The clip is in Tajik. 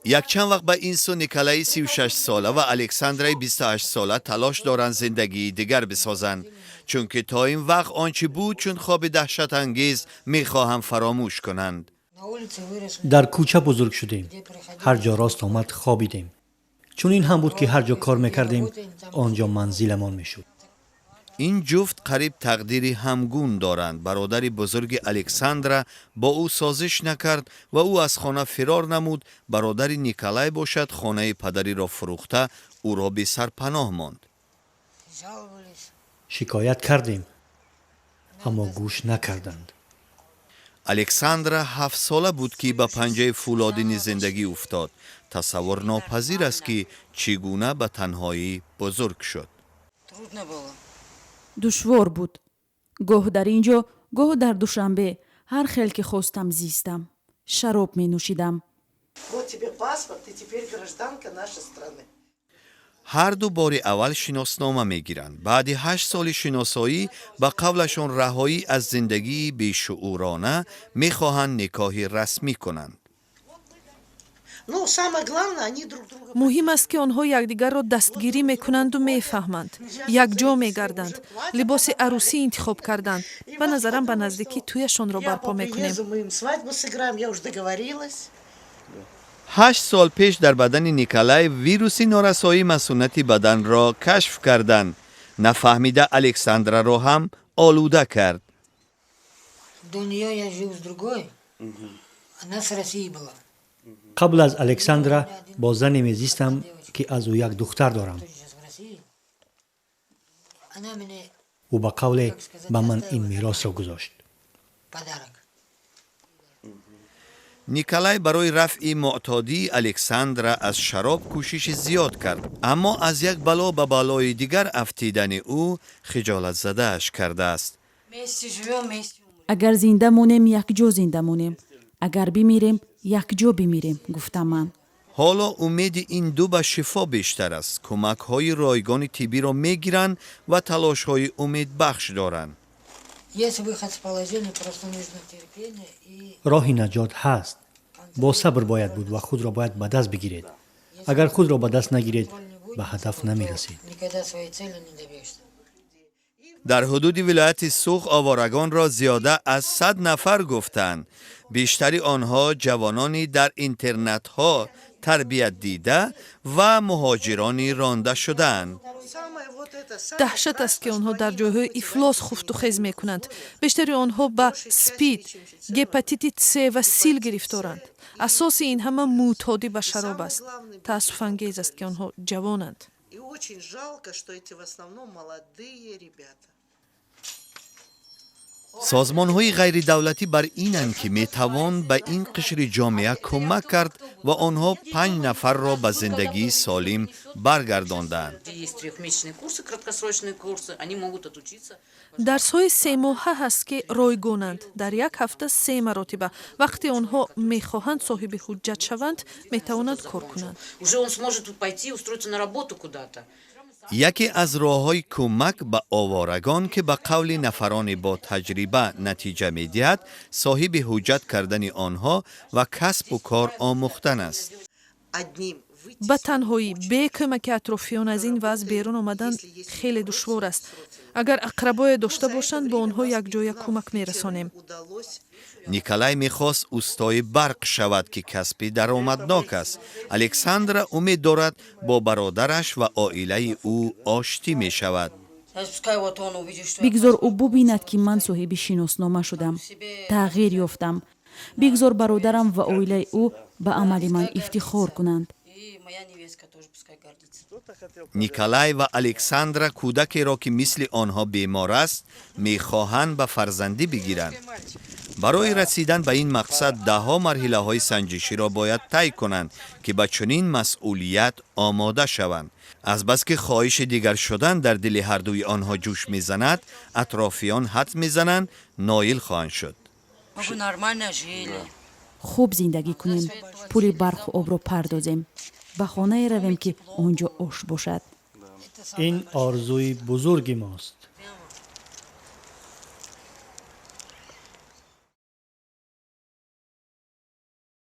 Якчанд вақт ба ин сӯ Николаи 36-сола ва Александраи 28-сола талош доранд зиндагии дигар бисозанд, чунки то ин вақт он чӣ буд, чун хоби даҳшатангез, мехоҳанд фаромӯш кунанд. Дар кӯча бузург шудем, ҳар ҷо рост омад, хобидем. Чунин ҳам буд, ки ҳар ҷо кор мекардем, он ҷо манзиламон мешуд. Ин ҷуфт қариб тақдири ҳамгун доранд. Бародари бузурги Александра бо ӯ созиш накард ва ӯ аз хона фирор намуд. Бародари Николай бошад, хонаи падариро фурӯхта, ӯро бесарпаноҳ монд. Шикоят кардем, аммо гӯш накарданд. Александра 7-сола буд, ки ба панҷаи фӯлодини зиндагӣ уфтод. Тасаввурнопазир аст, ки чӣ гуна ба танҳоӣ бузург шуд. Душвор буд. Гоҳ дар ин ҷо, гоҳ дар Душанбе, ҳар хел ки хостам, зистам, шароб менӯшидам. Вот тебе паспорт, ты теперь гражданка нашей страны. Ҳарду бори аввал шиноснома мегиранд. Баъди 8 соли шиносоӣ, ба қавлашон, раҳоӣ аз зиндагии бешуурона, мехоҳанд никоҳи расмӣ кунанд. Ну, самое главное, они друг друга. Муҳим аст, ки онҳо якдигарро дастгирӣ мекунанду мефаҳманд, якҷо мегарданд, либоси арӯсӣ интихоб карданд. Ба назарам, ба наздикӣ тӯяшонро Я барпо по мекунем. приезду мы им свадьбу сыграем, я уже договорилась. 8 сол пеш дар бадани Николай вируси норасоии масунати баданро кашф карданд. Нафаҳмида Александраро ҳам олуда кард. До нее я жил с другой. Она с России была. Қабл аз Александра бо зане мезистам, ки аз ӯ як духтар дорам. Тоже сейчас в России. Она мне Ӯ ба қавле ба ман ин меросро гузошт. подарок. Николай барои рафъи муътодии Александра аз шароб кӯшиши зиёд кард, аммо аз як бало ба балои дигар афтидани ӯ хиҷолатзадааш кардааст. Вместе живем, вместе умрем. Агар зинда монем, якҷо зинда монем, агар бимирем, якҷо бимирем, гуфтам ман. Ҳоло умеди ин ду ба шифо бештар аст. Кӯмакҳои ройгони тиббиро мегиранд ва талошҳои умедбахш доранд. Есть выход с положения, просто нужно терпение и Роҳи наҷот ҳаст, бо сабр бояд буд ва худро бояд ба даст бигиред. Агар худро ба даст нагиред, ба ҳадаф намерасед. Никогда своей цели не добьешься. Дар ҳудуди вилояти Суғд оворагонро зиёда аз 100 нафар гуфтанд. Бештари онҳо ҷавонони дар интернатҳо тарбият дида ва муҳоҷирони ронда шудаанд. Самое вот это, самое Даҳшат аст, ки онҳо дар ҷойҳои ифлос хуфтухез мекунанд. Бештари онҳо ба спид, гепатити С ва сил гирифторанд. Асоси ин ҳама мӯътодӣ ба шароб аст. Таассуфангез аст, ки онҳо ҷавонанд. И очень жалко, что эти в основном молодые ребята. Созмонҳои ғайридавлатӣ бар инанд, ки метавон ба ин қишри ҷомеа кӯмак кард ва онҳо панҷ нафарро ба зиндагии солим баргардонданд. Есть трехмесячные курсы, краткосрочные курсы, они могут отучиться. Дарсҳои семоҳа ҳаст, ки ройгонанд, дар як ҳафта се маротиба. Вақте онҳо мехоҳанд соҳиби ҳуҷҷат шаванд, метавонанд кор кунанд. Уже он сможет пойти устроиться на работу куда-то. Яке аз роҳҳои кӯмак ба оворагон, ки ба қавли нафарони бо таҷриба натиҷа медиҳад, соҳиби ҳуҷҷат кардани онҳо ва касбу кор омӯхтан аст. Одним выйти Ба танҳоӣ, бе кӯмаки атрофиён аз ин вазъ берун омадан хеле душвор аст. Агар ақрабое дошта бошанд, бо онҳо якҷоя кӯмак мерасонем. Удалось. Николай мехост устои барқ шавад, ки касби даромаднок аст. Александра умед дорад, бо бародараш ва оилаи ӯ оштӣ мешавад. Сейчас пускай вот он увидит, что я Бигзор ӯ бубинад, ки ман соҳиби шиноснома шудам, тағйир ёфтам. Бигзор бародарам ва оилаи ӯ ба амали ман ифтихор кунанд. И моя невестка тоже пускай гордится. Николай ва Александра кӯдакеро, ки мисли онҳо бемор аст, мехоҳанд ба фарзандӣ бигиранд. Барои расидан ба ин мақсад даҳҳо марҳилаҳои санҷиширо бояд тай кунанд, ки ба чунин масъулият омода шаванд. Азбаски хоҳиши дигар шудан дар дили ҳардуи онҳо ҷӯш мезанад, атрофиён ҳадс мезананд, ноил хоҳанд шуд. Мы бы нормально жили. Хуб зиндагӣ кунем, пули барқу обро пардозем, ба хонае равем, ки он ҷо ош бошад. Ин орзуи бузурги мост.